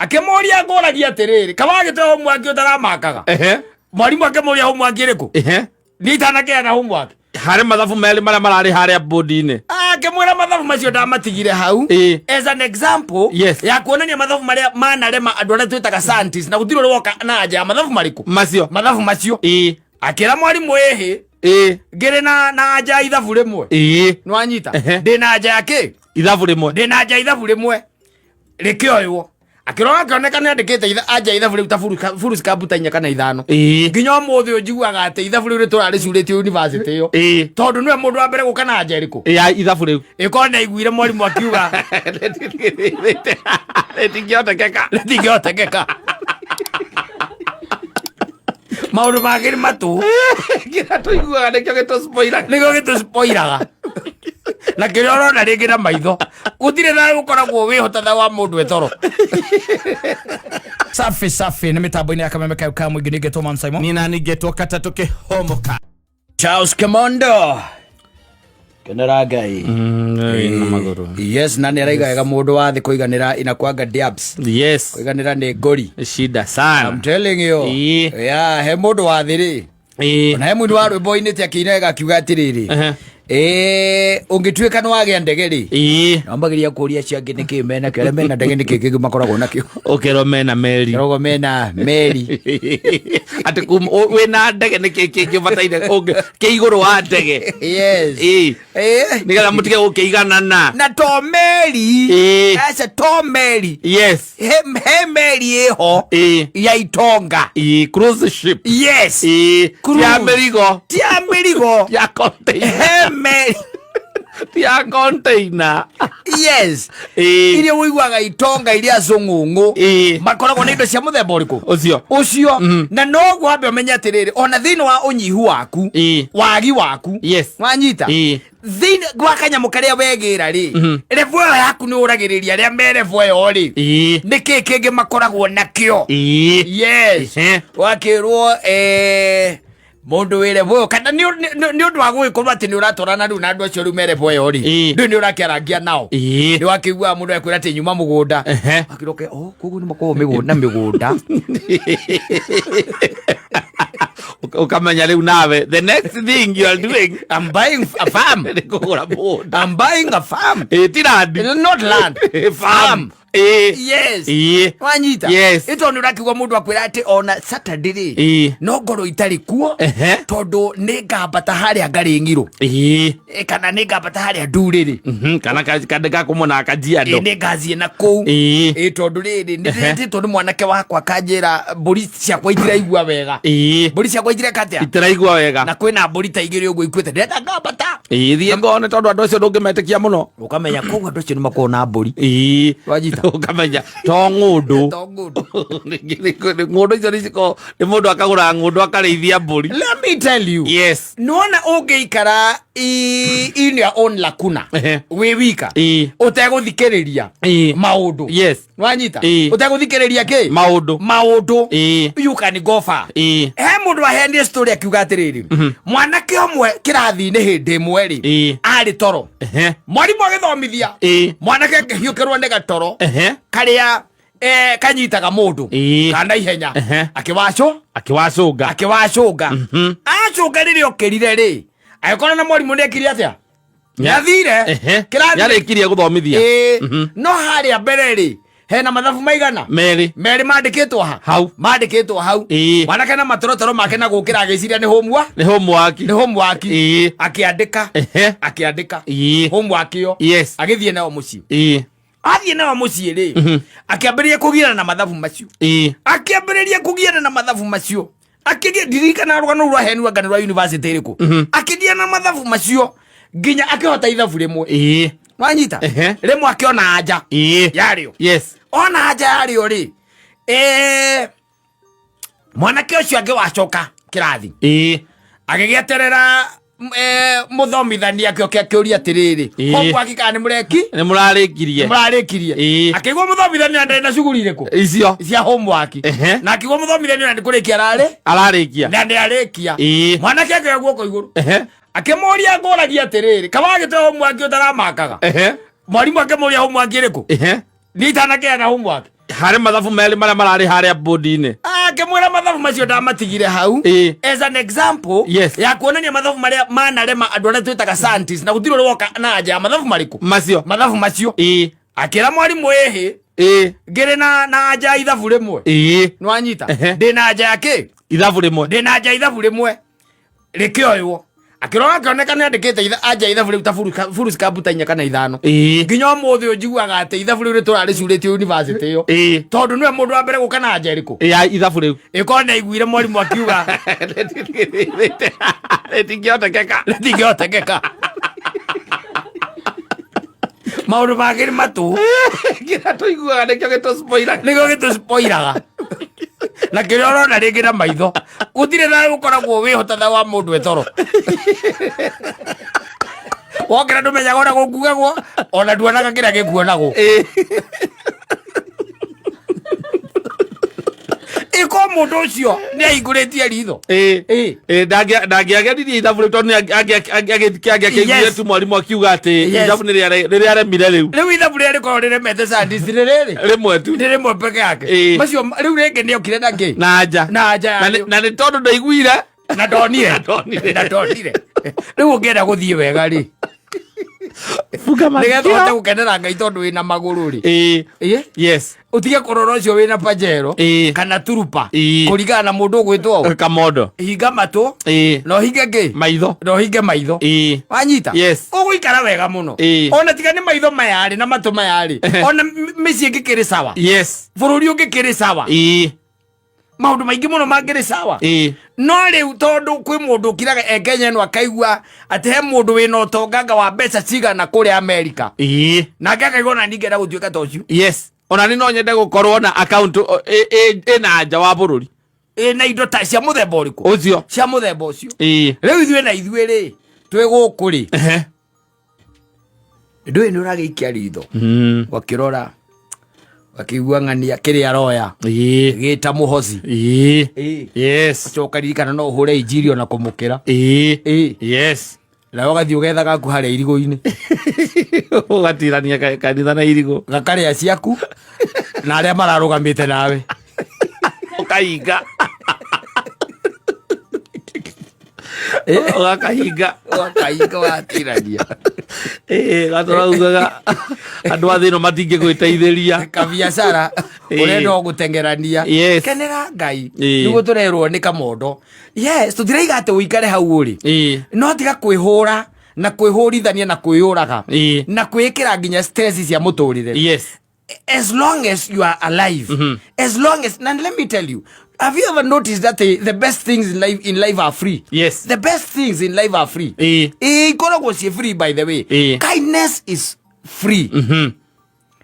Akĩmũria ngũragia atĩrĩrĩ, kawagĩte homework ũtaramakaga? Mwarimũ akĩmũria homework ĩrĩkũ? Niĩ itanakeana homework. Harĩ mathabu merĩ marĩa mararĩ harĩa bodi-inĩ. Akĩmwĩra mathabu macio ndamatigire hau as an example ya kuonania mathabu marĩa manarema andũ arĩa twĩtaga scientists, na gũtirĩ ũrĩ woka na anja ya mathabu marĩkũ. Macio. Mathabu macio. Akĩra mwarimũ, ĩhĩ, ngĩrĩ na anja ya ithabu rĩmwe. Nĩwanyita? Ndĩ na anja ya kĩ? Ithabu rĩmwe. Ndĩ na anja ya ithabu rĩmwe rĩkĩoywo, akĩrora akĩoneka nĩ andĩkĩte anja ya ithabu rĩu ta buru cikambuta 4 kana 5. Nginya ũmũthĩ ũyũ njiguaga atĩ ithabu rĩu rĩtũra rĩcurĩtio university ĩyo, tondũ nĩwe mũndũ wa mbere gũka na anja ĩrĩkũ? Ya ithabu rĩu. Ĩkorwo nĩ aiguire mwarimũ akiuga rĩtingĩhotekeka. Rĩtingĩhotekeka. Maũndũ mangĩ nĩ matũ. Kĩrĩa tũiguaga nĩkĩo gĩtũspoilaga. Nĩkĩo gĩtũspoilaga, na kĩrĩa ũrona rĩngĩ na maitho gũtirĩ thayũ ũkoragwo wĩho ta thayũ wa mũndũ etoro. Safi safi, nĩ mĩtambo-inĩ ya Kameme kayo ka mũingĩ, nĩngetwo Man Simon. Nina ningetwo katatũ kĩhomoka. Charles Kamondo, kenera Ngai. Na magũrũ. Yes, na nĩ araiga wega mũndũ wa thĩ kũiganĩra inakwanga diabs. Kũiganĩra nĩ ngori. Shida sana. I'm telling you. Yeah, he mũndũ wa thĩ rĩ, ona he mũini wa rwĩmbo inĩte akĩina wega akiuga atĩrĩrĩ, ũngĩtuĩka nĩ wagĩa ndege rĩ, wambagĩria kũria acio angĩ nĩkĩ menakĩo, arĩa mena ndege nĩkĩ kĩngĩ makoragwo nakĩo. Ũkerwo mena meri. Keragwo mena meri. Atĩ wĩna ndege nĩkĩ kĩngĩ ũbataire kĩ igũrũ wa ndege? Nĩgetha mũtige gũkĩiganana. Na to meri. Aca, to meri. He meri ĩho ya itonga. Cruise ship. Yes. Ti ya mĩrigo. Ti ya mĩrigo. Ya container. He meri. Ti ya container. Yes. Iria ũiguaga itonga iria cũng'ũng'ũ makoragwo na indo cia mũthemba ũrĩkũ? Ũcio. Ũcio. Na noguo wambe ũmenye atĩrĩrĩ, ona thĩinĩ wa ũnyihu waku, wagi waku, wanyita, thĩinĩ gwa kanyamũ karĩa wegĩra rĩ, revo ĩyo yaku nĩ ũragĩrĩria arĩa me revo ĩyo rĩ, nĩ kĩ kĩngĩ makoragwo nakĩo? Yes. Wakĩrwo mũndũ wĩ revo ĩyo, kana nĩ ũndũ wa gũgĩkorwo atĩ nĩ ũratwarana rĩu na andũ acio rĩu me revo ĩyo rĩ, ndũĩ nĩ ũrakĩarangia nao. Nĩ wakĩiguaga mũndũ akwĩra atĩ nyuma mũgũnda. Wakĩroke, oh, koguo nĩ makoragwo mĩgũnda mĩgũnda. Ũkamenya rĩu nawe the next thing you are doing, I'm buying a farm. Nĩ kũgũra mũgũnda. I'm buying a farm. Ti land. Not land. Farm. Yes. Wanyita? Yes. Ĩ tondũ nĩ ũrakĩigua mũndũ akwĩra atĩ ona Saturday rĩ, no ngorwo itarĩ kuo, tondũ nĩ ngambata harĩa ngarĩ ng'irũ. Kana nĩ ngambata harĩa ndurĩrĩ. Kana kakũmona Kajiado. Nĩ ngathiĩ na kũu. Ĩ tondũ rĩrĩ, nĩ ndĩtĩtwo nĩ mwanake wakwa kanjĩra mbũri ciakwa itiraigua wega. Mbũri ciakwa itireka atĩa? Itiraigua wega. Na kwĩna mbũri ta 2 ũguo ikuĩte, ndĩrenda ngambata. Thiĩ ngone, tondũ andũ acio ndũngĩmetĩkia mũno. Ũkamenya koguo andũ acio nĩ makoragwo na mbũri. Wanyita? Ũkamenya to ng'ũndũ. To ng'ũndũ. Ng'ũndũ icio nĩ cikoragwo nĩ mũndũ akagũra ng'ũndũ akarĩithia mbũri. Let me tell you. Nĩwona ũngĩikara in your own lacuna, wĩ wika, ũtegũthikĩrĩria maũndũ, wanyita? Ũtegũthikĩrĩria kĩ? Maũndũ. Maũndũ. You can go far. He mũndũ aheanire story akiuga atĩrĩrĩ, mwanake ũmwe kĩrathi-inĩ hĩndĩ ĩmwe rĩ, arĩ toro. Mwarimũ agĩthomithia, mwanake akĩhiũkĩrwo nĩ gatoro karĩa kanyitaga mũndũ kana ihenya. Akĩwacũ Akĩwacũnga. Akĩwacũnga. Acũnga, rĩrĩa okĩrire rĩ, agĩkora na mwarimũ nĩ ekire atĩa? Nĩathire kĩrathi. Nĩarĩkirie gũthomithia. Ĩĩ. No harĩa mbere rĩ, hena mathabu maigana? Merĩ. Merĩ mandĩkĩtwo ha? Hau. Mandĩkĩtwo hau. Mwanake na matorotoro make na gũkĩra agĩciria nĩ homework. Nĩ homework. Nĩ homework. Akĩandĩka. Akĩandĩka homework ĩyo. Agĩthiĩ nayo mũciĩ. Athiĩ nayo mũciĩ rĩ, akĩambĩrĩria kũgiana na mathabu macio. Akĩambĩrĩria kũgiana na mathabu macio, akĩgĩa, ndirikana rũgano rũu rwaheanirwo anga nĩ rwa university ĩrĩkũ, akĩgiana na mathabu macio nginya akĩhota ithabu rĩmwe. Wanyita? Rĩmwe akĩona anja yarĩo. Ona anja yarĩo rĩ, mwanake ũcio angĩ wacoka kĩrathi, agĩgĩeterera mũthomithania akĩoke akĩũria atĩrĩrĩ, homework kana nĩ mũreki? Nĩ mũrarĩkirie? Mũrarĩkirie? Akĩigua mũthomithania ndarĩ na cuguri irĩkũ? Icio. Cia homework. Na akĩigua mũthomithania na nĩ kũrĩkia ararĩ Ararĩkia. Na nĩ arĩkia. Mwanake akĩoya guoko igũrũ, akĩmũria ngũragia atĩrĩrĩ, kawagĩte homework ũtaramakaga? Mwarimũ akĩmũria homework ĩrĩkũ? Niĩ itanakeana homework. Harĩ mathabu merĩ marĩa mararĩ harĩa bodi-inĩ. Akĩmwĩra mathabu macio ndamatigire hau as an example ya kuonania mathabu marĩa manarema andũ arĩa twĩtaga scientists, na gũtirĩ ũrĩ woka na anja ya mathabu marĩkũ. Macio. Mathabu macio. Akĩra mwarimũ, ĩhĩ, ngĩrĩ na anja ya ithabu rĩmwe. Nĩwanyita? Ndĩ na anja ya kĩ? Ithabu rĩmwe. Ndĩ na anja ya ithabu rĩmwe rĩkĩoywo, akĩrora, akĩoneka nĩ andĩkĩte anja ya ithabu rĩu ta furu ta 4 kana 5. Nginya ũmũthĩ ũyũ njiguaga atĩ ithabu rĩu rĩtũrarĩcurĩtio university ĩyo, tondũ nĩwe mũndũ wa mbere gũka na anja ĩrĩkũ? Ya ithabu rĩu. Ĩkorwo nĩ aiguire mwarimũ akiuga Rĩtingĩhotekeka. Rĩtingĩhotekeka, maũndũ mangĩ nĩ matũ. Kĩrĩa tũiguaga nĩkĩo gĩtũspoilaga. Nĩkĩo gĩtũspoilaga, na kĩrĩa ũrona rĩngĩ na maitho gũtirĩ thayũ ũkoragwo wĩho ta wa mũndũ etoro wokĩra, ndũmenyaga ona gũkugagwo, ona nduonaga kĩrĩa gĩkuonagwo. Ĩko mũndũ ũcio nĩ ahingũrĩtie ritho. Ndangĩageririe ithabu rĩu tondũ angĩakĩiguire tu mwarimũ akiuga atĩ ithabu nĩ rĩaremire rĩu. Rĩu ithabu rĩrĩa rĩkoragwo rĩremete scientist nĩ rĩrĩ. Rĩmwe tu. Nĩ rĩmwe peke yake. Macio rĩu rĩngĩ nĩ okire na kĩ? Na anja. Na anja yarĩo. Na nĩ tondũ ndaiguire. Na ndonire. Na ndonire. Na ndonire. Rĩu ũngĩenda gũthiĩ wega rĩ, Bunga nĩgetha masikio. ũhote gũkenera Ngai tondũ wĩna magũrũ rĩ, ũtige kũrora ũcio wĩna pajero kana turupa, kũringana na mũndũ ũgwĩtwo ũũ. Kamondo. Hinga matũ na ũhinge kĩ? Maitho. Na ũhinge maitho. Wanyita? Yes. Ũgũikara wega mũno. Ona tiga nĩ maitho maya rĩ na matũ maya rĩ, ona mĩciĩ ĩngĩkĩrĩ sawa, bũrũri ũngĩkĩrĩ sawa, maũndũ maingĩ mũno mangĩrĩ sawa. No rĩu tondũ kwĩ mũndũ ũkiraga e Kenya ĩno akaigua atĩ he mũndũ wĩna ũtonganga wa mbeca cigana kũrĩa Amerika, nake akaigua ona ningĩenda gũtuĩka ta ũcio. Yes, ona nĩ no nyende gũkorwo na account ĩna nja wa bũrũri. Ĩna indo ta cia mũthemba ũrĩkũ? Ũcio. Cia mũthemba ũcio. Rĩu ithuĩ na ithuĩ rĩ, twĩ gũkũ rĩ, ndũĩ nĩ ũragĩikia ritho, ũgakĩrora, ũgakĩigua ng'ania kĩrĩa aroya gĩta mũhoci. Ũcoka ririkana no ũhũre injiri ona kũmũkĩra. Nawe ũgathiĩ ũgetha gaku harĩa irigũ-inĩ. Ũgatirania kanitha na irigũ. Gakarĩa ciaku na arĩa mararũgamĩte nawe. Ũkahinga, ũgakahinga. Ũgakahinga watirania. Gatũraugaga andũ a thĩ ĩno matingĩgwĩteithĩria. Kabiacara ũrenda o gũteng'erania. Kenera Ngai. Nĩguo tũrerwo nĩ Kamondo. Yes, tũtiraiga atĩ ũikare hau ũrĩ, no tiga kwĩhũra na kwĩhũrithania na kwĩyũraga na kwĩĩkĩra nginya stress cia mũtũrĩre. As long as you are alive, as long as, and let me tell you, have you ever noticed that the best things in life are free? Yes. The best things in life are free. Ikoragwo ciĩ free, by the way. Kindness is free.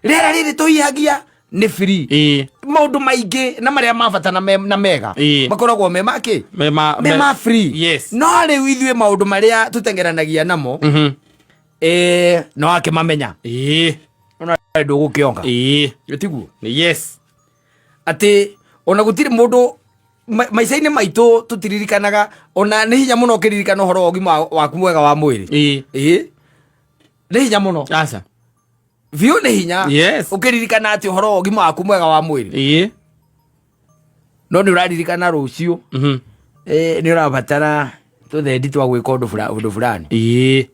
Rĩera rĩrĩ tũhihagia nĩ free. Maũndũ maingĩ na marĩa ma bata na mega makoragwo me makĩ? Me ma free. No rĩu ithuĩ maũndũ marĩa tũtengeranagia namo, no akĩmamenya ona ndũgũkĩonga. Tiguo? Yes. Atĩ ona gũtirĩ mũndũ maica-inĩ maitũ tũtiririkanaga, ona nĩ hinya mũno ũkĩririkana ũhoro wa ũgima waku mwega wa mwĩrĩ. Nĩ hinya mũno. Aca. Biũ nĩ hinya ũkĩririkana atĩ ũhoro wa ũgima waku mwega wa mwĩrĩ. No nĩ ũraririkana rũciũ nĩ ũrabatara tũthendi twa gwĩka ũndũ fulani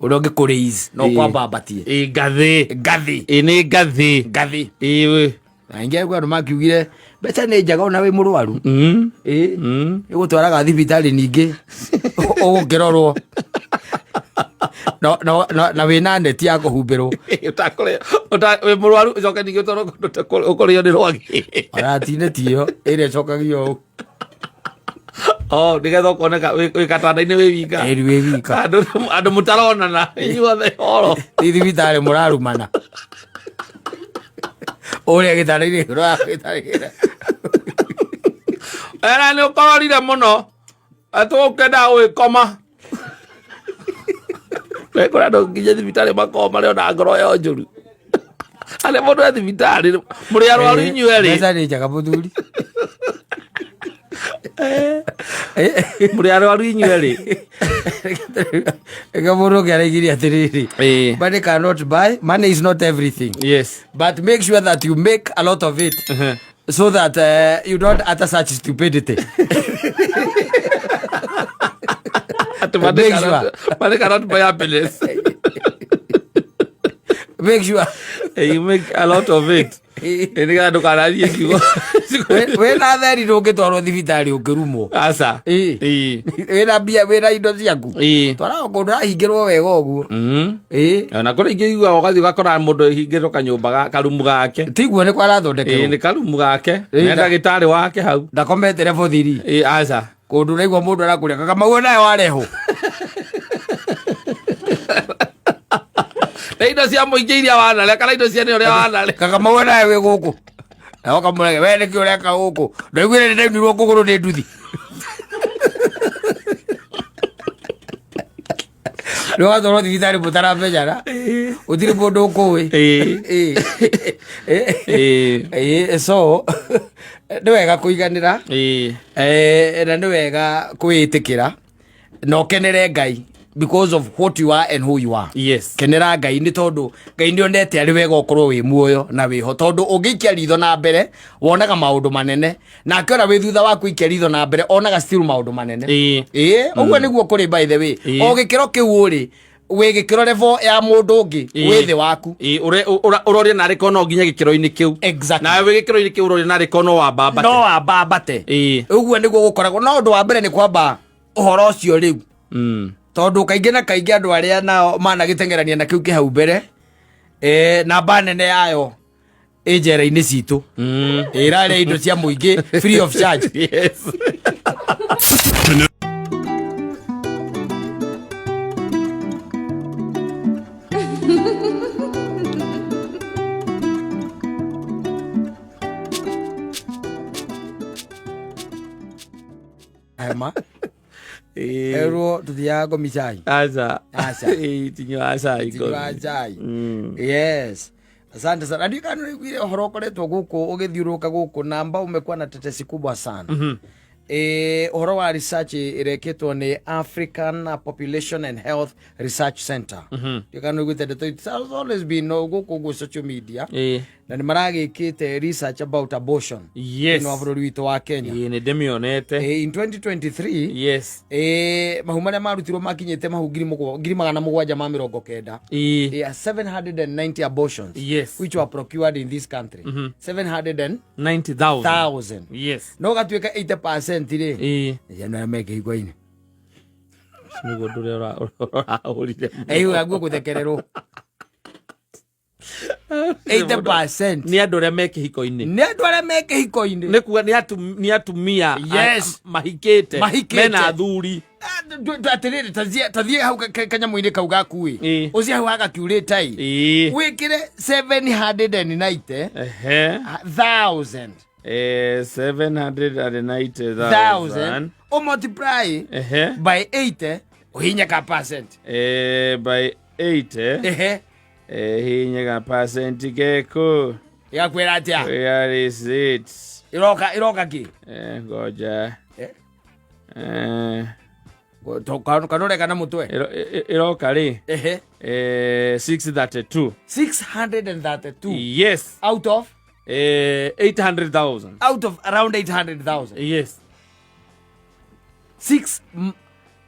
ũrĩa ũngĩkũraise no kwambambatie. Ngathĩ. Ngathĩ. Nĩ ngathĩ. Ngathĩ. Na ingĩ andũ makiugire mbeca nĩ njega ona wĩ mũrwaru. Ĩgũtwaraga thibitarĩ, ningĩ ũgũkĩrorwo na wĩna neti ya kũhumbĩrwo. Wĩ mũrwaru ũcoke ningĩ ũtwarwo kũndũ ta ũkũrĩo nĩ rwagĩ. Ona ti neti ĩyo ĩrĩa ĩcokagio ũũ. Oh, nĩgetha ũkoneka wĩ gatanda-inĩ wĩ wika. Ĩri wĩ wika. Andũ mũtaronana inyuothe horo. Ti thibitarĩ mũrarumana ũrĩa gĩtanda-inĩ ũragĩtarĩra. Era nĩ ũkororire mũno atĩ ũkenda gwĩkoma. Kũrĩ andũ nginya thibitarĩ makoragwo marĩ ona ngoro yo njũru. Arĩa mũndũ e thibitarĩ mũrĩ arwaru inyuerĩ. Mbeca nĩ njega, mũthuri. Mũrĩ arwaru inyuerĩ. Reke mũndũ ũngĩ araigire atĩrĩrĩ, money cannot buy, money is not everything, but make sure that you make a lot of it so that you don't utter such stupidity. Atĩ money Make money cannot buy happiness. Make sure You make a lot of it. Nĩgetha ndũkanathiĩ kiugo. Wĩna theri ndũngĩtwarwo thibitarĩ ũkĩrumwo. Aca. Ĩĩ. Wĩna mbia, wĩna indo ciaku, twaragwo kũndũ ũrahingĩrwo wega ũguo. Ĩĩ. Ona kũrĩ ingĩ iguaga ũgathiĩ ũgakora mũndũ ĩhingĩrwo kanyũmba karumu gake. Tiguo nĩ kwarathondekerwo. Nĩ karumu gake. Na ndagĩtarĩ wake hau. Ndakomete level 3. Ĩĩ, aca. Kũndũ ũraigua mũndũ arakũrĩa kakamau nawe warehwo. Na indo cia mũingĩ iria wanarĩa kana indo cia nĩ ũrĩa wanarĩa. Kakamau nawe wĩ gũkũ na ũkamũrege we nĩkĩ ũreka gũkũ, ndaiguire nĩ ndaunirwo kũgũrũ nĩ nduthi. Nĩ watwarwo thibitarĩ mũtaramenyana, gũtirĩ mũndũ ũkũĩ. Ĩĩ, so nĩ wega kũiganĩra. Na nĩ wega kwĩĩtĩkĩra na ũkenere Ngai because of what you are and who you are. Kenera Ngai nĩ tondũ Ngai nĩ onete arĩ wega ũkorwo wĩ muoyo na wĩho, tondũ ũngĩikia ritho na mbere wonaga maũndũ manene, nake ona wĩ thutha waku ikia ritho na mbere onaga still maũndũ manene. Ĩĩ, ũguo nĩguo kũrĩ, by the way. O gĩkĩro kĩu ũrĩ, wĩ gĩkĩro level ya mũndũ ũngĩ wĩ thĩ waku. Ĩĩ, ũroria narĩ korwo no nginya gĩkĩro-inĩ kĩu. Nawe wĩ gĩkĩro-inĩ kĩu ũroria narĩ korwo no wambambate. No wambambate. Ũguo nĩguo gũkoragwo, no ũndũ wa mbere nĩ kwamba ũhoro ũcio rĩu, tondũ kaingĩ na kaingĩ andũ arĩa nao managĩteng'erania na kĩu kĩ hau mbere, namba nene yayo ĩ njera-inĩ citũ, ĩrarĩa indo cia mũingĩ free of charge. Hema. Erwo tuthiaga ngomi cai. Aca. Aca. Ĩĩ, tinyuaga cai. Tinyuaga cai. Yes, asante sana. Ndiũĩ kana nĩũiguire ũhoro ũkoretwo gũkũ ũgĩthiũrũrũka gũkũ na ambao umekuwa na tetesi kubwa sana. Ũhoro wa research ĩrekĩtwo nĩ African Population and Health Research Center. Ndiũĩ kana nĩũiguĩte ndeto, it has always been no gũkũ ũguo social media, na nĩ maragĩkĩte research about abortion thĩinĩ wa bũrũri witũ wa Kenya. Ĩĩ, nĩ ndĩmĩonete. In 2023, mahu marĩa marutirwo makinyĩte mahu 790,000. 790 abortions which were procured in this country, 700,000. 90,000. No gatuĩka 80% rĩ, ciana me kĩhiko-inĩ. Nĩguo ũndũ ũrĩa ũrahũrire. Aigua guo gũthekererwo 80%. Nĩ andũ arĩa me kĩhiko-inĩ. Nĩ andũ arĩa me kĩhiko-inĩ. Nĩ kuga nĩ atumia mahikĩte. Mahikĩte. Mena athuri. Atĩrĩrĩ, tathiĩ hau kanyamũ-inĩ kau gaku ĩ, ũcie hau hagakiurĩta ĩ, wĩkĩre 790 thousand. 790,000. Thousand ũmultiply by 80, ũhinye ka percent. By 80. Hinye ga percent geku. Ĩgakwĩra atĩa? Where is it? Ĩroka kĩ? Ngoja. Kana ũreka na mũtwe? Ĩroka rĩ? 632. 632. Yes. Out of? 800,000. Out of around 800,000. Yes. 6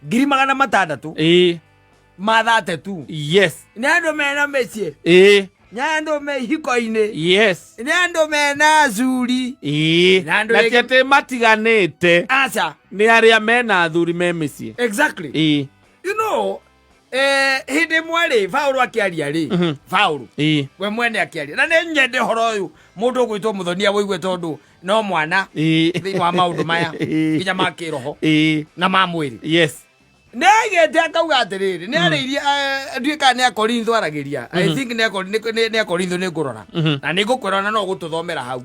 600,000. Ma 32. Nĩ andũ mena mĩciĩ. Nĩ andũ me ihiko-inĩ. Nĩ andũ mena azuri. Na andũ Na ti atĩ matiganĩte. Aca. Nĩ arĩa mena athuri me mĩciĩ. Exactly. You know, hĩndĩ ĩmwe rĩ, Paũlũ akĩaria rĩ, Paũlũ we mwene akĩaria, na nĩ nyende ũhoro ũyũ mũndũ ũgwĩtwo Mũthonia wũigue, tondũ no mwana thĩinĩ wa maũndũ maya nginya ma kĩroho na ma mwĩrĩ. Nĩ aigĩte akauga atĩrĩrĩ, nĩ arĩirie, ndiũĩ kana nĩ Akorintho aragĩria. I think nĩ Akorintho, nĩ ngũrora na nĩ ngũkwĩra ona no ũgũtũthomera hau.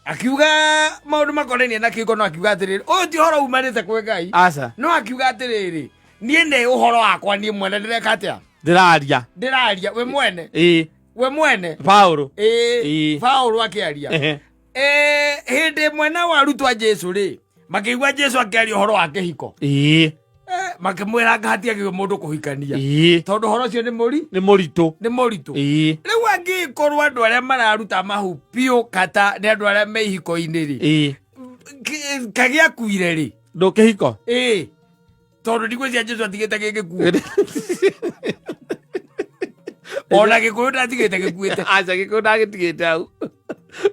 Akiuga maũndũ makonainie na kĩhiko, no akiuga atĩrĩrĩ, ũyũ ti ũhoro umanĩte kwĩ Ngai. Aca. No akiuga atĩrĩrĩ, niĩ nĩ ũhoro wakwa niĩ mwene ndĩreka atĩa? Ndĩraria. Ndĩraria we mwene. We mwene. Paũlũ. Paũlũ akĩaria. Hĩndĩ ĩmwe nao arutwo a Jesu rĩ, Makĩigua Jesu akĩaria ũhoro wa kĩhiko. Makĩmwĩra anga hatiagĩrĩirwo mũndũ kũhikania. Tondũ ũhoro ũcio nĩ mũri Nĩ mũritũ. Nĩ mũritũ. Rĩu angĩkorwo andũ arĩa mararuta mahu biũ kata nĩ andũ arĩa me ihiko-inĩ rĩ, kagĩakuire rĩ? Ndũ kĩhiko. Ĩĩ, tondũ ndigwĩciria Jesu atigĩte gĩgĩkuo, ona Gĩkũyũ ndatigĩte gĩkuĩte. Aca, Gĩkũyũ ndagĩtigĩte hau.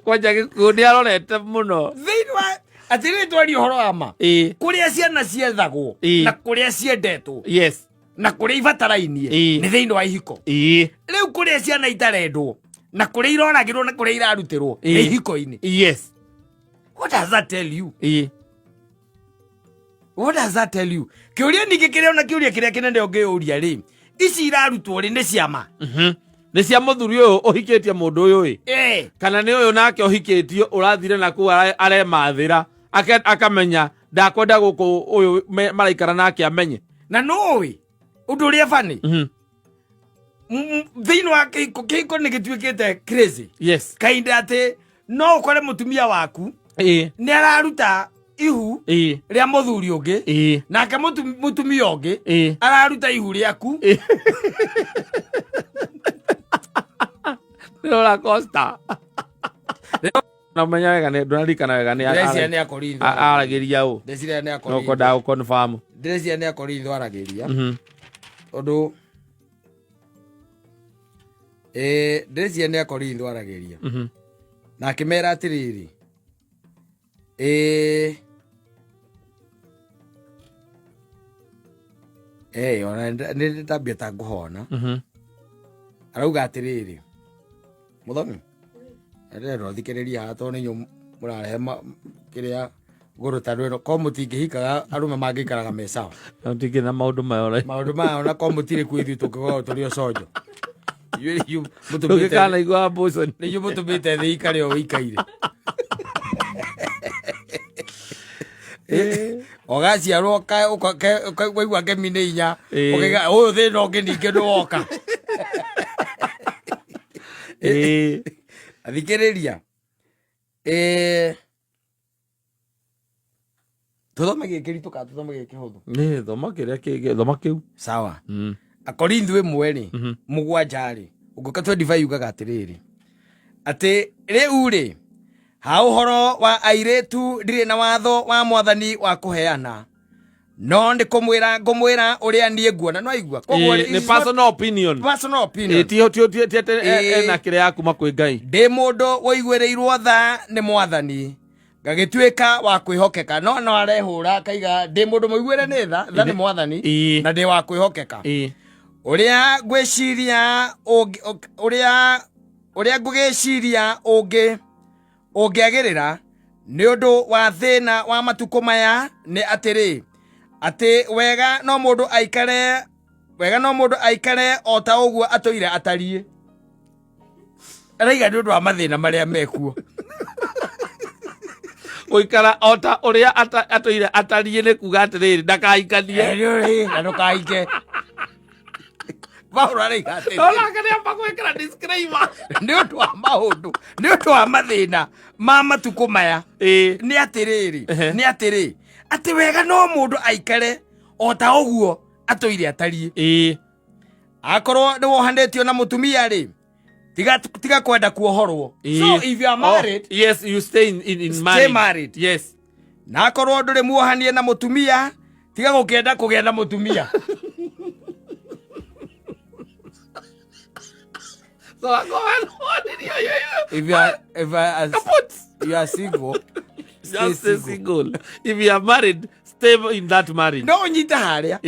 Kwanja Gĩkũyũ nĩ arorete mũno. Thĩinĩ wa atĩrĩrĩ, twaria ũhoro wa ma, kũrĩa ciana ciethagwo na kũrĩa ciendetwo na kũrĩa ibatarainie nĩ thĩinĩ wa ihiko. Rĩu kũrĩa ciana itarendwo na kũrĩa iroragĩrwo na kũrĩa irarutĩrwo nĩ ihiko-inĩ. What does that tell you? What does that tell you? Kĩũria ningĩ kĩrĩa, ona kĩũria kĩrĩa kĩnene ũngĩũria rĩ, ici irarutwo rĩ, nĩ ciama? Nĩ cia mũthuri ũyũ ũhikĩtie mũndũ ũyũ ĩ, kana nĩ ũyũ nake ũhikĩtio ũrathire na kũu aremathĩra akamenya ndakwenda gũkũ ũyũ maraikara nake amenye? Na nũĩ ũndũ ũrĩa bani thĩinĩ wa kĩhiko, kĩhiko nĩ gĩtuĩkĩte crazy kainda atĩ no ũkore mũtumia waku nĩ araruta ihu rĩa mũthuri ũngĩ, nake mũtumia ũngĩ araruta ihu rĩaku. Roller coaster. Na ũmenya wega nĩ ndũraririkana wega nĩ Ndĩreciria nĩ Akorintho. Aragĩria ũ? Ndĩreciria nĩ No Akorintho. kwenda gũ confirm. Ndĩreciria nĩ Akorintho aragĩria, tondũ ndĩreciria nĩ Akorintho aragĩria na akĩmera atĩrĩrĩ, ona nĩ ndambia ta ngũhona. Arauga atĩrĩrĩ, mũthoni ndĩrenda ũthikĩrĩria haha tondũ nĩ inyuĩ mũrarehe kĩrĩa ngũrũ ta rwĩro ko mũtingĩhikaga arũme mangĩikaraga me sawa. No tingĩ na maũndũ maya ora. Maũndũ maya ona ko mũtirĩ kuo, ithuĩ tũngĩkorwo tũrĩ o conjo. Inyuĩ nĩ inyuĩ mũtũmĩte Ndũngĩkana igua abortion. Nĩ inyuĩ mũtũmĩte thĩ ikare o ĩikaire. Ũgaciarwo waigua ngemi nĩ inya, ũkaiga ũyũ thĩna ũngĩ ningĩ nĩ woka. Thikĩrĩria. Tũthome gĩkĩ kĩritũ kana tũthome gĩkĩ kĩhũthũ? Nĩ thoma kĩrĩa kĩngĩ, thoma kĩu. Sawa. Akorintho 1 rĩ, 7 rĩ, ũngĩũka 25 yugaga atĩrĩrĩ, atĩ rĩu rĩ, ha ũhoro wa airĩtu ndirĩ na watho wa Mwathani wa kũheana, no nĩ kũmwĩra ngũmwĩra ũrĩa niĩ nguona. No aigua koguo Nĩ it is not personal opinion. Personal opinion. Ti atĩ ena kĩrĩa ya kuma kwĩ Ngai. Ndĩ mũndũ woiguĩrĩirwo tha nĩ Mwathani ngagĩtuĩka wa kwĩhokeka. No arehũra akaiga ndĩ mũndũ mũiguĩre nĩ tha tha nĩ Mwathani na ndĩ wa kwĩhokeka. Ũrĩa ngwĩciria ũrĩa ngũgĩciria ũngĩagĩrĩra nĩ ũndũ wa thĩna wa matukũ maya nĩ atĩrĩ, atĩ wega no mũndũ aikare, wega no mũndũ aikare o ta ũguo atũire atariĩ. Araiga nĩ ũndũ wa mathĩna marĩa mekuo. Gũikara o ta ũrĩa atũire atariĩ nĩ kuga atĩrĩrĩ, ndakahikanie. Na ndũkahike. Paulo araiga atĩrĩ, No nake nĩ amba gwĩkĩra disclaimer. Nĩ ũndũ wa maũndũ, nĩ ũndũ wa mathĩna ma matukũ maya, nĩ atĩrĩrĩ, nĩ atĩrĩ, atĩ wega no mũndũ aikare o ta ũguo atũire atariĩ. Akorwo nĩ wohanĩtio na mũtumia rĩ, tiga kwenda kuohorwo. So if you are married, Oh, yes, you stay in stay marriage. Married. Na akorwo ndũrĩ muohanie na mũtumia, tiga gũkĩenda kũgĩa na mũtumia. So I go and what you If you are, Kaput. you are single, stay Just stay single. single. If you are married, stay in that marriage. No ũnyite harĩa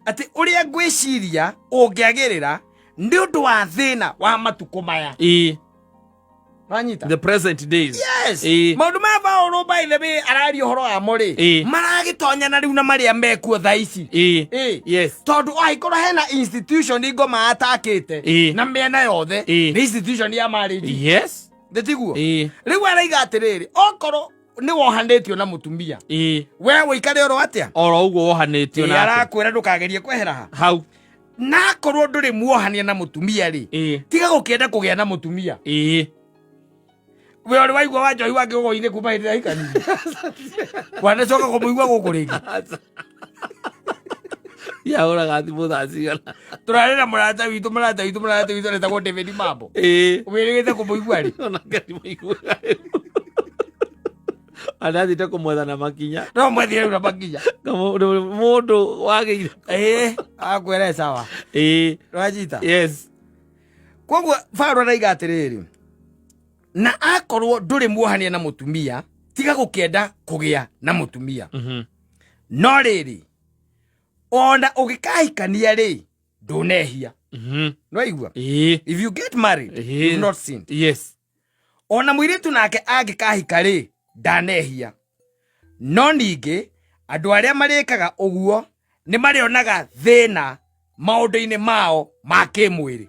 atĩ ũrĩa ngwĩciria ũngĩagĩrĩra nĩ ũndũ wa thĩna wa matukũ maya. Wanyita? The present days. Yes. Maũndũ maya Paulo, by the way, araria ũhoro wamo rĩ, maragĩtonyana rĩu na marĩa mekuo thaa ici. Tondũ angĩkorwo hena institution ngoma atakĩte na mĩena yothe, nĩ institution ya marriage. Nĩ tiguo? Rĩu araiga atĩrĩrĩ, okorwo nĩ wohanĩtio na mũtumia, we ũikare oro atĩa? Oro ũguo wohanĩtio nake. Arakwĩra ndũkagerie kwehera ha hau. Na akorwo ndũrĩ muohania na mũtumia rĩ, tiga gũkĩenda kũgĩa na mũtumia. We ũrĩ waigua wa njohi wa kĩgogo-inĩ kuma hĩndĩ ĩrĩa aikanire wanacoka kũmũigua gũkũ rĩngĩ? Yahũraga thimũ thaa cigana? Tũrarĩ na mũrata witũ aretagwo David Mambo. Wĩrĩgĩte kũmũigua rĩ? Onake ndimũiguaga rĩu. Andathiĩte kũmwetha na makinya. No mwethire rĩu na makinya. Mũndũ wagĩire. Ĩĩ, akwĩra sawa. Wanyita? Yes. Koguo Paulo araiga atĩrĩrĩ, na akorwo ndũrĩ muohania na mũtumia, tiga gũkĩenda kũgĩa na mũtumia. No rĩrĩ, ona ũgĩkahikania rĩ, ndũnehia. Nĩwaigua? If you get married, you've not sinned. Ona mũirĩtu nake angĩkahika rĩ, ndanehia. No ningĩ andũ arĩa marĩkaga ũguo nĩ marĩonaga thĩna maũndũ-inĩ mao ma kĩmwĩrĩ.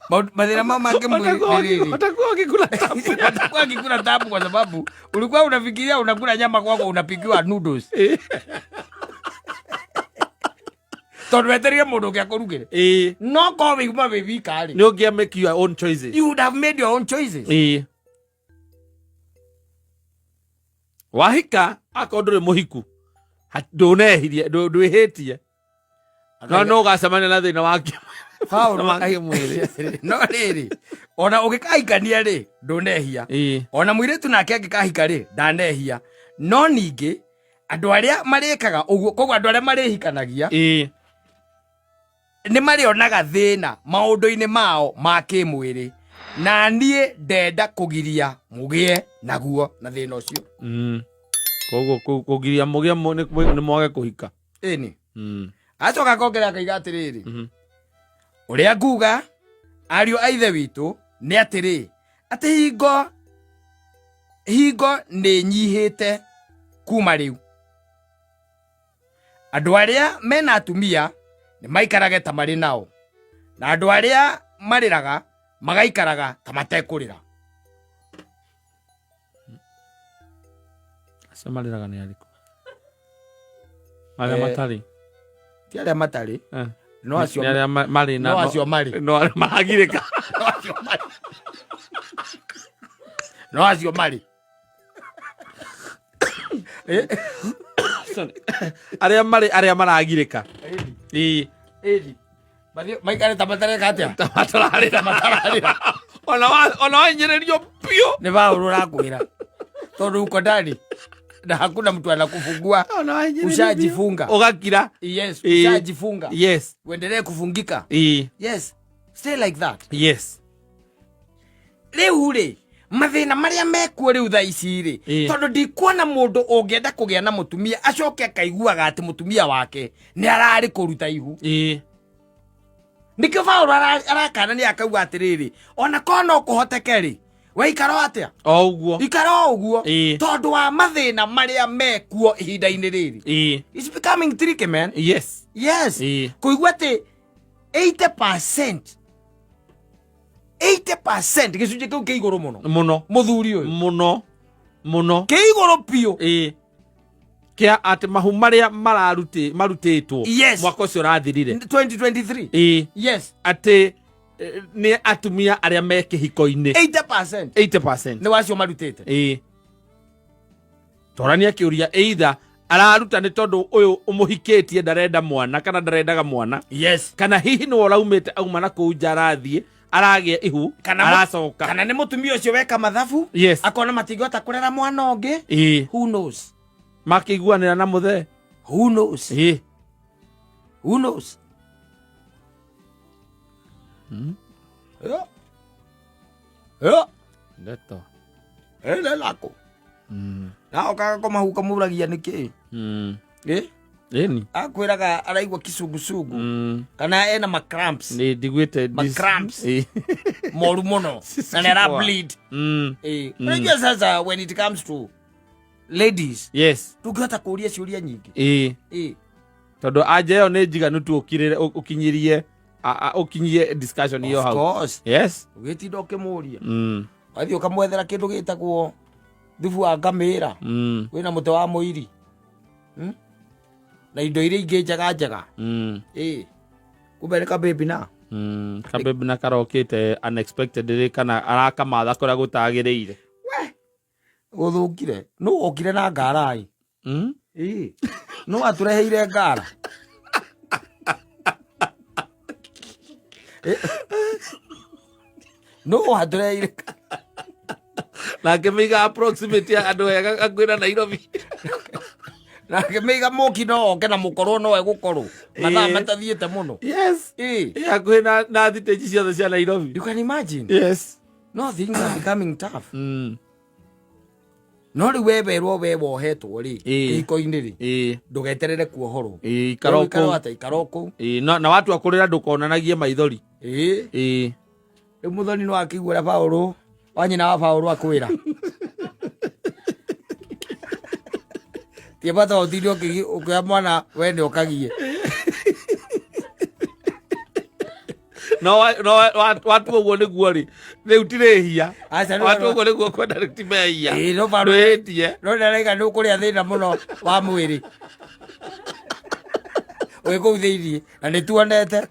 Mathĩna mao ma kĩmwĩrĩ nĩ rĩrĩ. Watakuwa wakikula tabu. Watakuwa wakikula tabu kwa sababu ulikuwa unafikiria unakula nyama, kwako unapikiwa noodles. Tondũ wetereire mũndũ ũngĩ akũrugĩre. No korwo wĩigua wĩ wika rĩ, Nĩ ũngĩa make your own choices. You would have made your own choices. Wahika, akorwo ndũrĩ mũhiku, ndũnehirie, ndwĩhĩtie, no no ũgacemania na thĩna wa Paũlũ wa kĩmwĩrĩ. No rĩrĩ, ona ũgĩkahikania rĩ, ndũnehia. Ona mũirĩtu nake angĩkahika rĩ, ndanehia. No ningĩ andũ arĩa marĩkaga ũguo, koguo andũ arĩa marĩhikanagia nĩ marĩonaga thĩna maũndũ-inĩ mao ma kĩmwĩrĩ, na niĩ ndenda kũgiria mũgĩe naguo na thĩna ũcio. Koguo kũgiria mũgĩe nĩ mwage kũhika. Ĩni. Acoka akongerera akaiga atĩrĩrĩ, ũrĩa nguga, ariũ a Ithe witũ, nĩ atĩrĩ, atĩ hingo nĩ nyihĩte kuma rĩu, andũ arĩa mena atumia nĩ maikarage ta marĩ nao, na andũ arĩa marĩraga magaikaraga ta matekũrĩra. Acio marĩraga nĩ arĩkũ? Arĩa matarĩ? Ti arĩa matarĩ. No acio Nĩ arĩa marĩ na no acio marĩ. No arĩa maragirĩka. No acio marĩ, no acio marĩ. Sorry. Arĩa marĩ, arĩa maragirĩka. Ĩĩ. Ĩni. Mathiĩ maikare ta matareka atĩa? Ta matararĩra. Ta matararĩra. Ona wahinyĩrĩrio biũ. Nĩ Paũlũ ũrakwĩra, tondũ uko ndani na hakuna mtu anakufungua. Ona wahinyĩrĩrio biũ. Ushajifunga. Ũgakira. Yes. Ushajifunga. Uendelee kufungika. Yes, stay like that. Rĩu rĩ, mathĩna marĩa mekuo rĩu thaa ici rĩ, tondũ ndikuona mũndũ ũngĩenda kũgĩa na mũtumia acoke akaiguaga atĩ mũtumia wake nĩ ararĩ kũruta ihu. Nĩkĩo Paũlũ arakanania akauga atĩrĩrĩ, ona korwo no kũhoteke rĩ, we ikara o atĩa? O ũguo. Ikara o ũguo. Tondũ wa mathĩna marĩa mekuo ihinda-inĩ rĩrĩ. It's becoming tricky, man. Yes. Kũigua atĩ 80%, 80%, gĩcunjĩ kĩu kĩ igũrũ mũno. Mũno. Mũthuri ũyũ. Mũno mũno. Kĩ igũrũ biũ. Kĩa atĩ mahu marĩa marutĩtwo mwaka ũcio ũrathirire. 2023. Atĩ nĩ atumia arĩa me kĩhiko-inĩ. 80%. 80%. Nĩ wacio marutĩte. Torania kĩũria, either araruta nĩ tondũ ũyũ ũmũhikĩtie ndarenda mwana kana ndarendaga mwana, kana hihi nĩwe ũraumĩte auma na kũu nja, arathiĩ aragĩa ihu, aracoka. Kana nĩ mũtumia ũcio weka mathabu, akona matingĩhota kũrera mwana ũngĩ. Who knows? Makĩiguanĩra na mũthee. Who knows? Who knows? Yeah. Yeah. Ndeto. Ene lako. Na okaga kũmahuka mũragia nĩkĩ? Ĩni. Akwĩraga araigua kicungucungu kana ena ma cramps. Nĩ ndiguĩte. Ma cramps. Moru mũno na nĩ ara bleed. Unajua sasa, when it comes to ladies, tũngĩhota kũria ciũria nyingĩ. Tondũ anja ĩyo nĩ njiganu tu ũkirĩre ũkinyirie ũkinyie discussion ĩyo Of hau. course. Ũgĩtinda ũkĩmũria, wathiĩ ũkamwethera kĩndũ gĩtagwo thubu wa ngamĩra wĩna mũtĩ wa mũiri. Na indo iria ingĩ njega njega. Ĩ kumbe nĩ kababy na Kabebi na karokĩte unexpected rĩ, kana arakamatha kũrĩa gũtagĩrĩire. Gũthũkire nũ okire na ngara ĩ? Ĩ nũ atũreheire ngara? Ĩ, nũ watũreheire? Nake mĩiga approximate ya andũ ega hakuhĩ na Nairobi. Nake mĩiga mũki no oke na mũkorwo no egũkorwo mathaa matathiĩte mũno. Yes. Ĩ. Ĩ hakuhĩ na thitĩnji ciothe cia Nairobi. You can imagine. Yes. No things are becoming tough. No rĩu we werwo we wohetwo rĩ, kĩhiko-inĩ rĩ, ndũgeterere kuohorwo. Ĩ, ikara o Ikara kũu. atĩa? Ikara o kũu. Ĩ, na watua kũrĩra ndũkonanagie maithori. Ĩ. Ĩ. Rĩu mũthoni no akĩigua ũrĩa Paũlũ wa nyina wa Paũlũ akwĩra tie bata ũtinde ũkĩoya mwana we nĩ ũkagie. No watua ũguo nĩguo rĩ, rĩu ti rĩhia. Aca, Watua ũguo nĩguo kwenda rĩu ti mehia. Ĩ, no Paũlũ Ndwĩhĩtie. No ndaraiga nĩ ũkũrĩa thĩna mũno wa mwĩrĩ wĩ kũu thĩiniĩ na nĩ tuonete.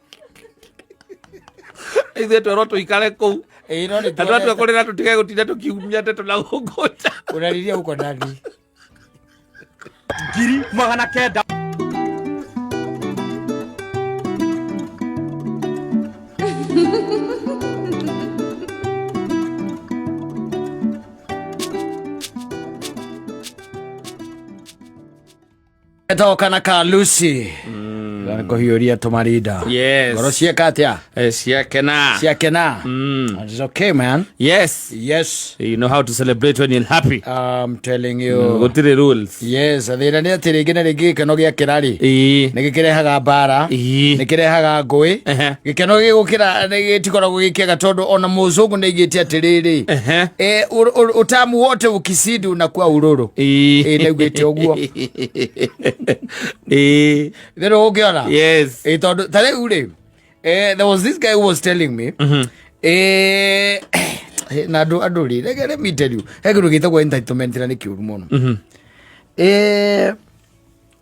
Ithuĩ twerwo tũikare kũu. Ĩ, no nĩ Na twatua tuonete. kũrĩra tũtige gũtinda tũkiumia ndeto na gũkũ nja. Ũraririe huko ndani. 900,000. Etagwo kana ka Lucy mm. Kũhiũria tũmarinda. Yes. Ngoro cieka atĩa? Ciakena. Ciakena. It's okay, man. Yes. Yes. You know how to celebrate when you're happy. I'm telling you. Gũtirĩ rules. Yes, thĩna nĩ atĩ rĩngĩ na rĩngĩ gĩkeno gĩakĩra rĩ, nĩ gĩkĩrehaga mbara, nĩ kĩrehaga ngũĩ. Gĩkeno gĩgũkĩra nĩ gĩtikoragwo gĩ kĩega tondũ ona mũzũngũ nĩ aigĩte atĩrĩrĩ, utamu wote ukisidi unakuwa ururu. Ĩ, nĩaugĩte ũguo. Thĩna ũngĩona. Yes. Ĩ, tondũ ta rĩu rĩ, there was this guy who was telling me, na andũ rĩ, let me tell you, he kĩndũ gĩtagwo entitlement na nĩ kĩũru mũno.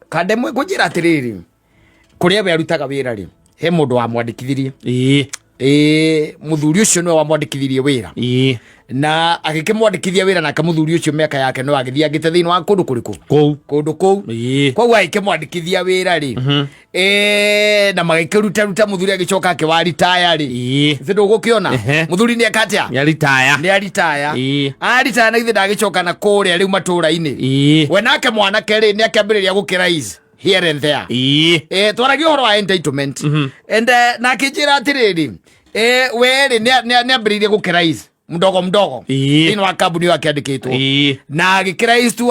Kandemwe kũnjĩra atĩrĩrĩ, kũrĩa we arutaga wĩra rĩ, he mũndũ wamwandĩkithirie. Mũthuri ũcio nĩwe wamwandĩkithirie wĩra. Na agĩkĩmwandĩkithia wĩra, nake mũthuri ũcio mĩaka yake no agĩthiangĩte thĩinĩ wa kũndũ kũrĩkũ? Kũu. Kũndũ kũu. Koguo agĩkĩmwandĩkithia wĩra rĩ, na magĩkĩrutaruta, mũthuri agĩcoka akĩwaritaya rĩ. Githĩ ndũgũkĩona? Mũthuri nĩ eka atĩa? Nĩ aritaya. Nĩ aritaya. Aritaya, na githĩ ndagĩcoka na kũrĩa rĩu matũra-inĩ? We nake mwanake rĩ, nĩ akĩambĩrĩria gũkĩraise here and there. Twaragia ũhoro wa entitlement and na akĩnjĩra atĩrĩrĩ, we rĩ, nĩ ambĩrĩirie gũkĩraise mdogo mdogo thĩinĩ wa kambuni ĩyo akĩandĩkĩtwo. Na agĩkĩraise tu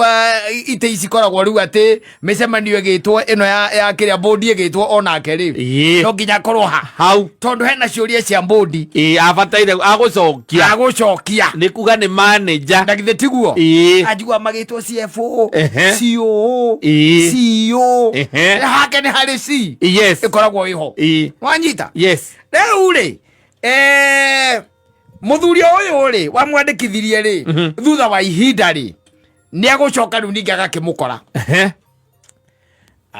itĩ ici ikoragwo rĩu atĩ mĩcemanio ĩgĩtwo ĩno ya kĩrĩa bũndi ĩgĩtwo onake rĩ, no nginya akorwo ha hau tondũ hena ciũria cia bũndi Abataire agũcokia. Agũcokia. Nĩ kuga nĩ manager. Na githĩ tiguo? Anjigua magĩtwo CFO, COO, CEO. Hake nĩ harĩ C ĩkoragwo ĩho. Wanyita? Yes. Rĩu rĩ, mũthuri ũyũ rĩ wamwandĩkithirie rĩ, thutha wa ihinda rĩ, nĩ agũcoka rĩu ningĩ agakĩmũkora.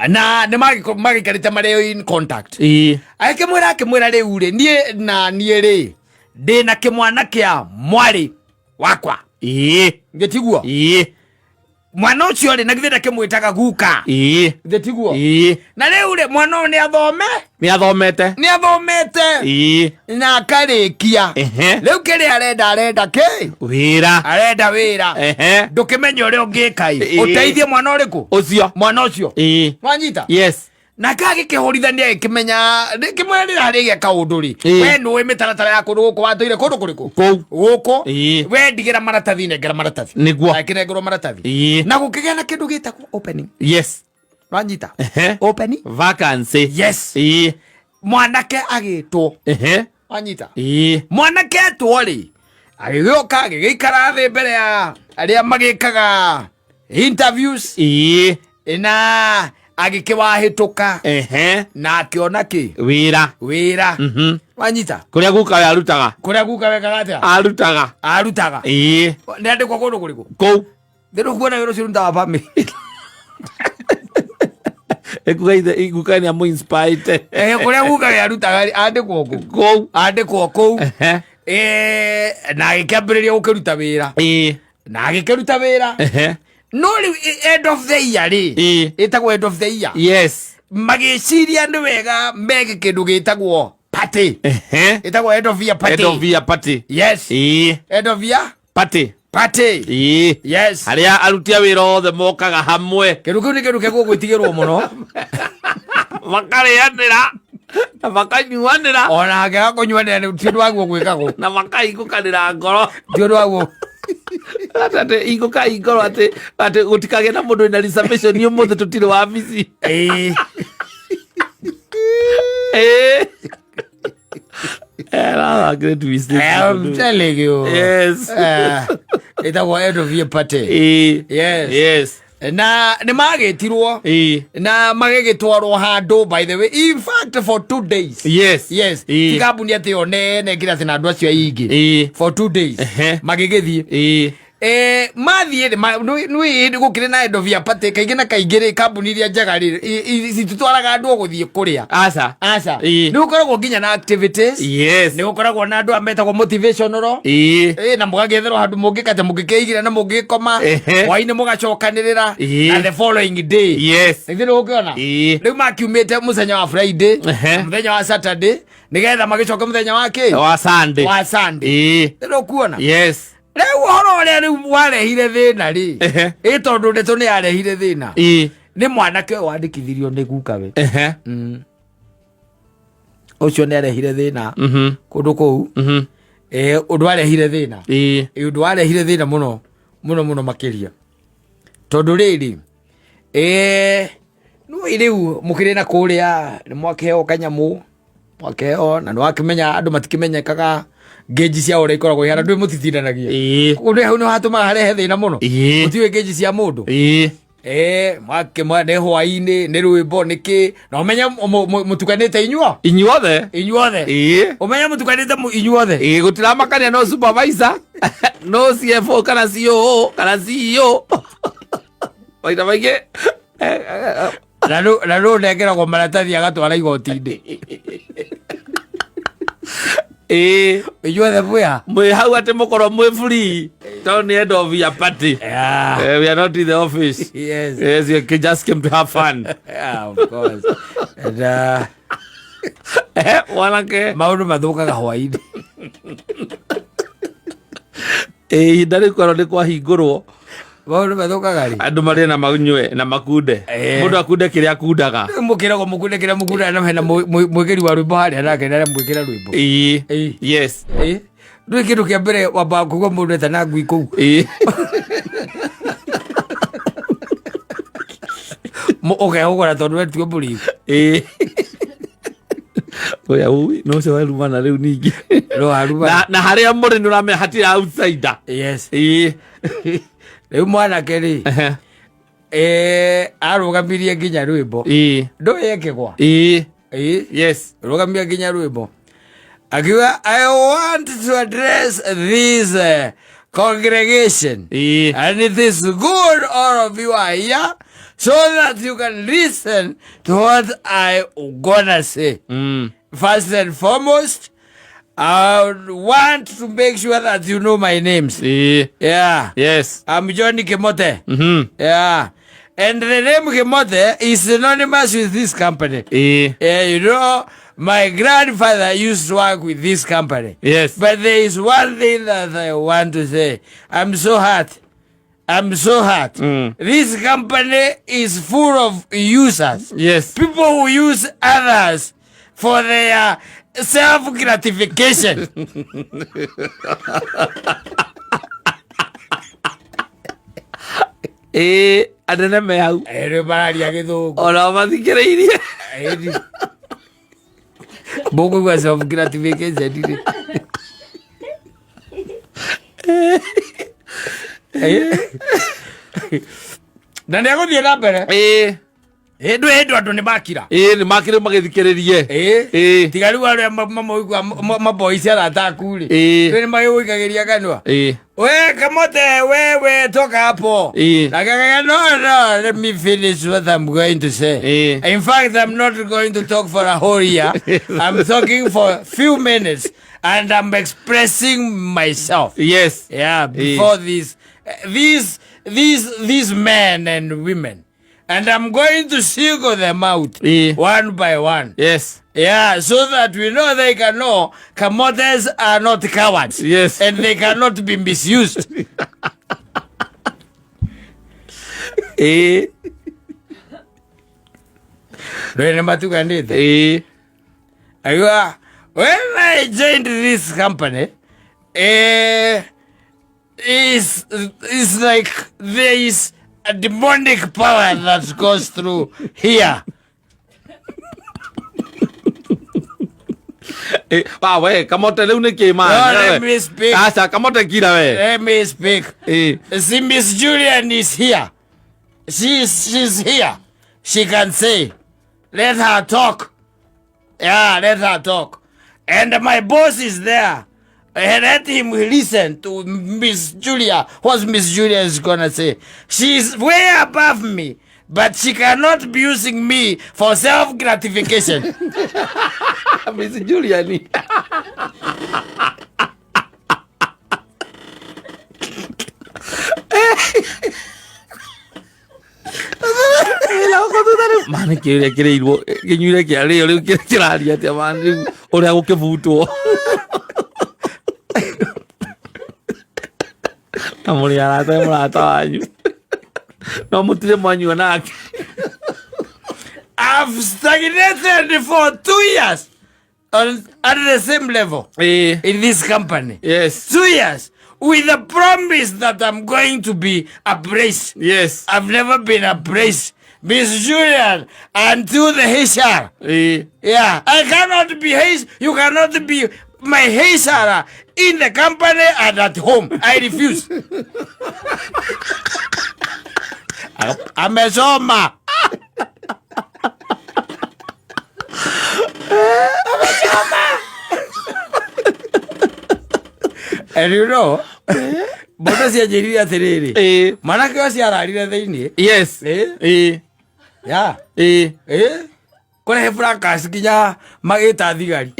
Na nĩ magĩikarĩte marĩ in contact. Agĩkĩmwĩra rĩu rĩ, niĩ na niĩ rĩ, ndĩna kĩmwana kĩa mwarĩ wakwa. Ngĩtiguo? Mwana ũcio rĩ, na githĩ ndakĩmwĩtaga guka? Githĩ tiguo? Na rĩu rĩ, mwana ũyũ nĩ athome Nĩ athomete. Nĩ athomete. Na akarĩkia. Rĩu kĩrĩa arenda kĩ? Wĩra. Arenda wĩra. Ndũkĩmenya ũrĩa ũngĩka ĩ. Ũteithie mwana ũrĩkũ? Ũcio. Mwana ũcio. Wanyita? Yes. Nake agĩkĩhũrithania, agĩkĩmenya kĩmwĩra rĩrĩa rĩgĩa kaũndũ rĩ, we nũĩ mĩtaratara ya kũndũ gũkũ, watũire kũndũ kũrĩkũ? Kũu. Gũkũ. We ndigĩra maratathi, nengera maratathi. Nĩguo. Akĩnengerwo maratathi. Na gũkĩgĩa na kĩndũ gĩtagwo opening. Yes. Wanyita? Opening Vacancy. Yes. Mwanake agĩtwo. Wanyita? Mwanake etwo rĩ, agĩgĩũka agĩgĩikara thĩ mbere ya arĩa magĩkaga interviews. Na agĩkĩwahĩtũka. Na akĩona kĩ? Wĩra. Wĩra. Wanyita? Kũrĩa guka we arutaga. Kũrĩa guka wekaga atĩa? Arutaga. Arutaga. Nĩ andĩkwo kũndũ kũrĩkũ? Kũu. Thĩ kuona wĩra ũcio ũrutaga family. Ekuga ithe guka nĩ amũ-inspirete. Eh, kũrĩa guka we arutaga rĩ, andĩkwo kũ Kũu. Andĩkwo kũu. Ehe. Eh, na agĩkĩambĩrĩria gũkĩruta wĩra. Na agĩkĩruta wĩra. No rĩu end of the year rĩ, ĩtagwo end of the year, magĩciria nĩ wega meke kĩndũ gĩtagwo party. Ĩtagwo end of year party. End of year party. Yes. End of year Party. Party. Yes. Harĩa aruti a wĩra othe mokaga hamwe. Kĩndũ kĩu nĩ kĩndũ kĩa gwĩtigĩrwo mũno. Makarĩanĩra na makanyuanĩra. Ona angĩaga kũnyuanĩra ti ũndũ waguo gwĩkagwo. Na makahingũkanĩra ngoro. Ti ũndũ waguo. Atĩ hingũkai ngoro atĩ gũtikagĩe na mũndũ wĩna reservation ũmũthĩ tũtirĩ wabici. Ĩĩ. Eh, that's a great mistake. I'm telling you. Yes. Eh, ĩtagwo end of year party. Yes. Na nĩ magĩtirwo na magĩgĩtwarwo handũ, by the way, in fact for 2 days. Yes. Ti kambuni atĩ yo nene nginya atĩ na andũ acio aingĩ. For 2 days. Magĩgĩthiĩ. Eh, mathiĩ rĩ, nĩ gũkĩrĩ na end of year party kaingĩ na kaingĩ rĩ, kambuni iria njega rĩ, cititwaraga andũ o gũthiĩ kũrĩa. Aca. Aca. Nĩ gũkoragwo nginya na activities. Nĩ gũkoragwo na andũ a metagwo motivational. Ĩ, na mũgagĩetherwo handũ mũngĩkate mũngĩkĩigĩra na mũngĩkoma. Hwainĩ mũgacokanĩrĩra. Na the following day. Githĩ nĩ ũkĩona? Rĩu makiumĩte mũthenya wa Friday, mũthenya wa Saturday, nĩgetha magĩcoke mũthenya wa kĩ? Wa Sunday. Wa Sunday. Nĩ ũkuona? Yes. Rĩu ũhoro ũrĩa rĩu warehire thĩna rĩ, ĩ tondũ ndeto nĩ yarehire thĩna, nĩ mwanake ũyũ wandĩkithirio nĩ gukawe. Ũcio nĩ arehire thĩna kũndũ kũu. Eh, ũndũ arehire thĩna. Ĩ, ũndũ warehire thĩna mũno mũno mũno makĩria, tondũ rĩrĩ, eh, nĩ rĩu mũkĩrĩ na kũrĩa nĩ mwakĩheo kanyamũ, mwakĩheo, na nĩ wakĩmenya andũ matikĩmenyekaga ngĩnji cia ũrĩa ikoragwo ihana, ndũĩ mũtitindanagia. Koguo nĩ hau nĩ hatũmaga harehe thĩna mũno. Mũtiũĩ ngĩnji cia mũndũ. Eh, mwake nĩ hwainĩ, nĩ rwĩmbo, nĩ kĩ, na ũmenye mũtukanĩte inyuo Inyuothe. Inyuothe. Ũmenye mũtukanĩte inyuothe. Ĩĩ, gũtiramakania no supervisor, no CFO kana COO kana CEO maita maingĩ Na rĩu nengeragwo maratathi agatwara igoti-inĩ. Inyuothe mwĩha. Mwĩ hau atĩ mũkorwo mwĩ free tondũ nĩ end of year party. Eh, we are not in the office. Yes, you just came to have fun. Yeah, of course. And, Eh, mwanake. Maũndũ mathũkaga hwainĩ. Ĩ, ihinda rĩu kwerwo nĩ kwahingũrwo. Maũndũ mathũkaga rĩ? Andũ marĩe na manyue na makunde. Mũndũ akunde kĩrĩa akundaga. Rĩu mũkĩragwo mũkunde kĩrĩa mũkundaga, na hena mwĩkĩri wa rwĩmbo harĩa nake nĩ aramwĩkĩra rwĩmbo. Ĩĩ. Ndũĩ kĩndũ kĩa mbere wambaga kũigua mũndũ etana ngui kũu. Ũkehũgũra tondũ we tiwe mũrĩu. Ĩĩ. Oya ui, no ũcio werumana rĩu ningĩ. No warumana. Na harĩa mũrĩ nĩ ũramenya hatirĩ outsider. Yes. Ĩĩ. Rĩu mwanake rĩ, eh, arũgamirie nginya rwĩmbo. Ndũĩ ekĩgwa. Ĩĩ. Rũgamia nginya rwĩmbo akiuga, "I want to address this congregation and it is good all of you are here so that you can listen to what I gonna say. First and foremost, I would want to make sure that you know my names. Yeah. I'm Johnny Kimote. Yeah. And the name Kimote is synonymous with this company. Yeah, my grandfather used to work with this company. But there is one thing that I want to say. I'm so hurt. I'm so hurt. This company is full of users. People who use others for their self-gratification." Ĩĩ, anene me hau. Rĩu mararia gĩthũngũ. Ona mathikĩrĩirie. Ĩni. Mũkũigua self gratification rĩ. Eh. Na nĩ egũthiĩ na mbere. Ĩĩ. Ĩ, ndwĩ hĩndĩ andũ nĩ makira. Ĩĩ, nĩ makire magĩthikĩrĩrie. Ĩ. Ĩĩ. Tiga rĩu arĩa mamũigua maboici arata aku rĩ. Ĩĩ. Ndwĩ nĩ magĩgũikagĩria kanua. Ĩĩ. We Kamote, wewe toka hapo. Ĩĩ. Nake akauga, no, no, let me finish what I'm going to say. Ĩĩ. In fact, I'm not going to talk for a whole year. I'm talking for a few minutes and I'm expressing myself. Yes. Yeah, before these men and women. And I'm going to single them out one by one. Yes. Yeah, so that we know they can know Kamotes are not cowards. Yes. And they cannot be misused. Ĩĩ. Rĩu nĩ matukanĩte. Ĩĩ. Aiwa, when I joined this company, is like there is a demonic power that goes through here. Eh, ah, we Kamote rĩu nĩ kĩ ma? No, let me speak. Aca Kamote kira we. Let me speak. Ĩĩ. See, Miss Julian is here. She's here. She can say. Let her talk. Yeah, let her talk. And my boss is there. And let him listen to Miss Julia. What Miss Julia is gonna say. She's way above me, but she cannot be using me for self-gratification. Miss Julia ni. Mani kĩrĩa kĩrĩirwo kĩnyuire kĩarĩo rĩu kĩraria atĩa mani rĩu ũrĩa gũkĩbutwo na mũrĩ arata nĩ mũrata wanyu no mũtirĩ mwanyua nake. I've stagnated for 2 years at the same level in this company. Yes. 2 years with the promise that I'm going to be appraised. Yes. I've never been appraised, Miss Julian, until the HR. Yeah, I cannot be H. You cannot be my HR in the company and at home. I refuse. Amesoma. Amesoma. And you know, mbona cianjĩrire atĩrĩrĩ, mwanake ũcio ararire thĩinĩ. Yes. Yeah. Kũrehe fracas nginya magĩta thigari.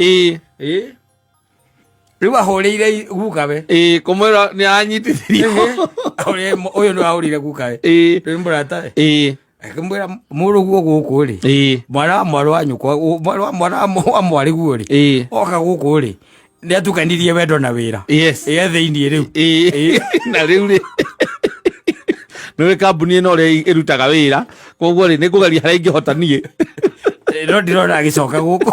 Rĩu ahũrĩire gukawe. Kũmwĩra nĩ aranyitithirio. Ũyũ nĩ ahũrĩire gukawe. Rĩu nĩ mũratawe. Akĩmwĩra mũrũguo gũkũ rĩ. Mwana wa mwarĩ wa nyũkwa, mwana wa mwana wa mwarĩ guo rĩ. Oka gũkũ rĩ. Nĩ atukanirie wendo na wĩra. Yes. Ĩ thĩinĩ rĩu. Na rĩu rĩ. Nĩwe kambuni ĩno ũrĩa ĩrutaga wĩra. Koguo rĩ, nĩ ngũgeria harĩa ingĩhota niĩ. No ndĩrona agĩcoka gũkũ.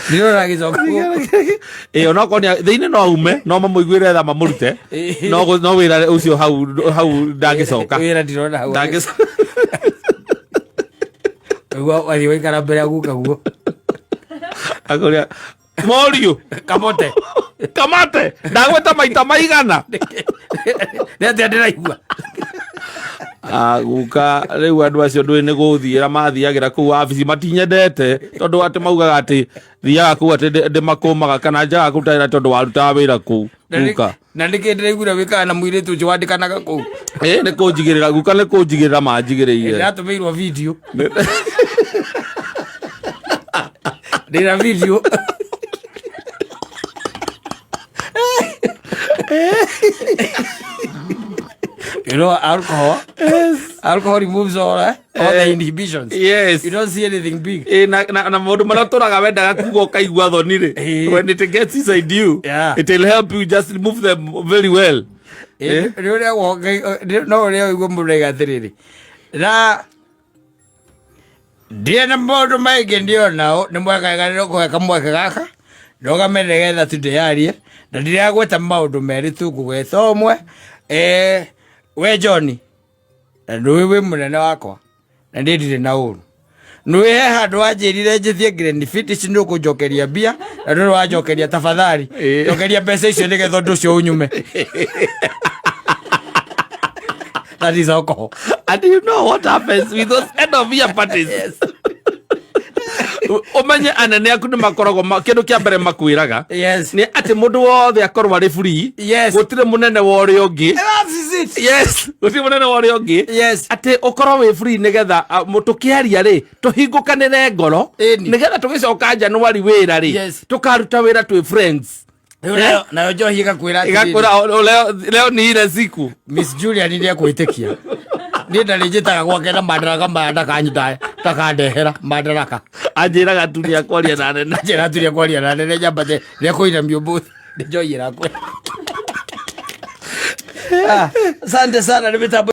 Ndĩrona agĩcoka gũkũ. Onokorwo nĩ thĩinĩ no aume, no mamũiguĩre tha mamũrute. No wĩra ũcio hau ndangĩcoka. Wĩra ndĩrona hau. Ndangĩcoka. Ũguo wathiĩ waikara mbere ya guka guo. Akũrĩa, Mũriũ. Kamote. Kamate. Ndagwĩta maita maigana. Nĩ atĩa ndĩraigua? Guka rĩu andũ acio ndũĩ nĩ gũthiĩra mathiagĩra kũu wabici matinyendete tondũ atĩ maugaga atĩ thiaga kũu atĩ ndĩmakũmaga kana njaga kũruta wĩra tondũ warutaga wĩra kũu. Guka. Na nĩkĩ ndĩraiguire wĩkaga na mũirĩtu ũcio wandĩkanaga kũu? Nĩ kũnjigĩrĩra, guka nĩ kũnjigĩrĩra manjigĩrĩire. Ndĩratũmĩirwo video. Ndĩna video. You know, alcohol. Yes. Alcohol removes all the inhibitions. Yes. You don't see anything big. Na maũndũ marĩa ũtũraga wendaga kuga ũkaigua thoni rĩ. When it gets inside you, it will help you just remove them very well. Nĩ ũrĩa no ũrĩa ũigua mũndũ aiga atĩrĩrĩ. Na ndirĩ na maũndũ maingĩ ndĩonao, nĩ mwega nĩ ũkũhe kamweke gaka, ndũgame nĩgetha tu ndĩyarie, na ndiragweta maũndũ merĩ tu ngũgweta ũmwe. We John, na nĩũĩ wĩ mũnene wakwa, na niĩ ndirĩ na ũru. Nĩũĩ he handũ wanjĩrire njĩtie Glen Fitch nĩ ũkũnjokeria mbia, na ndũrĩ wanjokeria, tafadhali. Njokeria mbeca icio nĩgetha ũndũ ũcio ũnyume. That is alcohol. And you know what happens with those end of year parties? Umenye anene aku nĩ makoragwo kĩndũ kĩa mbere makwĩraga nĩ atĩ mũndũ wothe akorwo arĩ free. Gũtirĩ mũnene wa ũrĩa ũngĩ. That is it. Yes, gũtirĩ mũnene wa ũrĩa ũngĩ. Atĩ ũkorwo wĩ free nĩgetha tũkĩaria rĩ, tũhingũkanĩre ngoro, nĩgetha tũgĩcoka January wĩra rĩ, tũkaruta wĩra twĩ friends. Rĩu nayo njohi ĩgakwĩra atĩrĩrĩ, Ĩgakwĩra, leo, leo ni ile siku. Miss Julia nĩ nĩekwĩtĩkia niĩ ndarĩ njĩtaga gwake na madaraka maya ndakandehera madaraka. Anjĩraga tu nĩ akwaria na nene. Njĩra tu nĩekwaria na nene nyambate nĩekũinamio mũthĩ nĩ njohi ĩrakwĩra. Ah, asante sana nĩ mĩtambo.